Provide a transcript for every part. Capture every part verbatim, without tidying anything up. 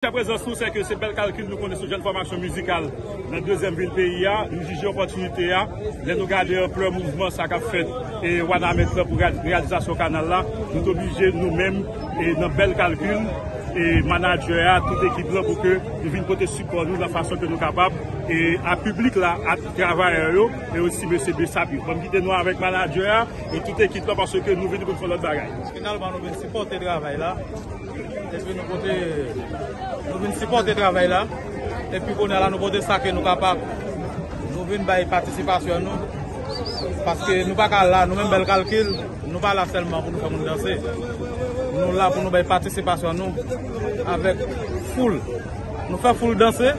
Jiska prezan, nou sè ke se Bèl Kalkil nou konnen sou jèn fòmasyon mizikal nan dezyèm vil peyi a. Nou jije opòtinite a, lè nou gade anplè mouvman sa k ap fèt e Wanament lan pou real- reyalizasyon kanal la, nou te oblije nou menm e nan Bèl Kalkil e manadjè a, tout ekip lan pou ke nou vin pote sipò nou nan fason ke nou kapab e a piblik la, a travayè yo e osi mesye Besap yo. Ban m kite nou avèk manadjè a e tout ekip lan paske nou vini pou n fè lòt bagay. Finalman, nou vin sipòte travay la. Epi nou pote, nou vin sipòte travay la. Epi kounye a la, nou pote sa ke nou kapab. Nou vin bay patisipasyon nou. Paske nou pa ka la, nou menm Bèl Kalkil, nou pa la sèlman pou nou fè moun danse. Nou la pou nou bay patisipasyon nou avèk foul. Nou fè foul danse,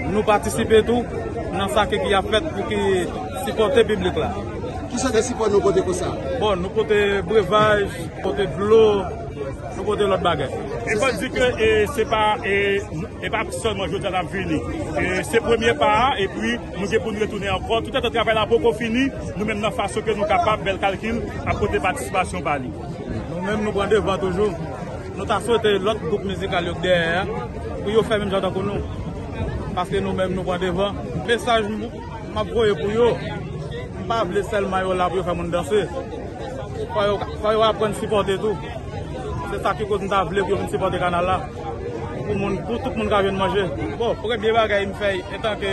nou patisipe tou nan sa ke ki ap fèt pou ki sipòte piblik la. Ki sòt de sipò nou pote konsa? Bon, nou pote brevaj, pote dlo, nou pote lòt bagay. E fò di ke e, se pa e, e pa sèlman jodi a n ap vini. E, se premye pa a, epi nou gen pou n retounen ankò. Toutetan travay la poko fini, nou menm nan fason ke nou kapab, Bèl Kalkil ap pote patisipasyon pa li. Nou menm nou pran devan toujou. Nou ta swete lòt gwoup mizikal yo k dèyè a, pou yo fè menm jan tankou nou. Paske nou menm nou pran devan. Mesaj m, m ap voye pou yo, m pa vle sèlman yo la pou yo fè moun danse. Fò yo, fò yo aprann sipòte tou. Se sa ki koz m ta vle pou yo vin sipòte kanal la. Pou moun, pou tout moun ka jwenn manje. Bon, premye bagay m fè etanke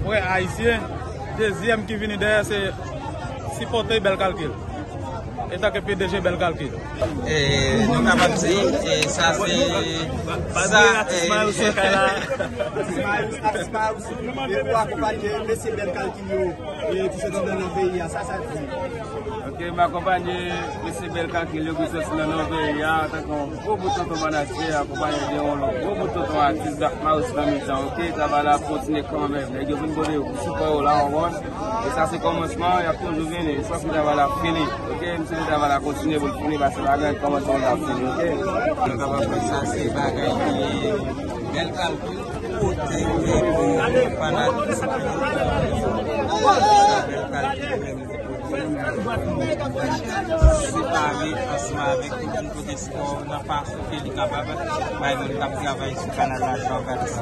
frè ayisyen, dezyèm ki vini dèyè se sipòte Bèl Kalkil. Etanke P D G Bèl Kalkil. E, nou kapab di, e, sa se, sa, e, Smiles, Smiles, e, pou akonpanye mesye Bèl Kalkil yo, e, ki soti nan, nan peyi a, sa, sa di. Ok, m akonpanye mesye Bèl Kalkil yo ki soti nan, nan peyi a, antanke yon gwo bout tonton manadjè, akonpanye de yon gwo bout tonton atis, Black Mouse nan mitan, ok, travay la ap kontinye kanmenm, nèg yo vin kote yo pou sipò yo la, w konprann? E sa se kòmansman, y ap toujou vini, jiskaske travay la ap fini. Ok, m swete travay la kontinye pou l fini, paske bagay kòmanse, l ap fini, ok? Nou kapab di sa se bagay ki Bèl Kalkil pote pou fanatik yo. Sa Bèl Kalkil menm li pote, separe ansanm avèk tout moun pote sipò nan fason ke li kapab bay moun k ap travay sou kanal la, jan w gade sa.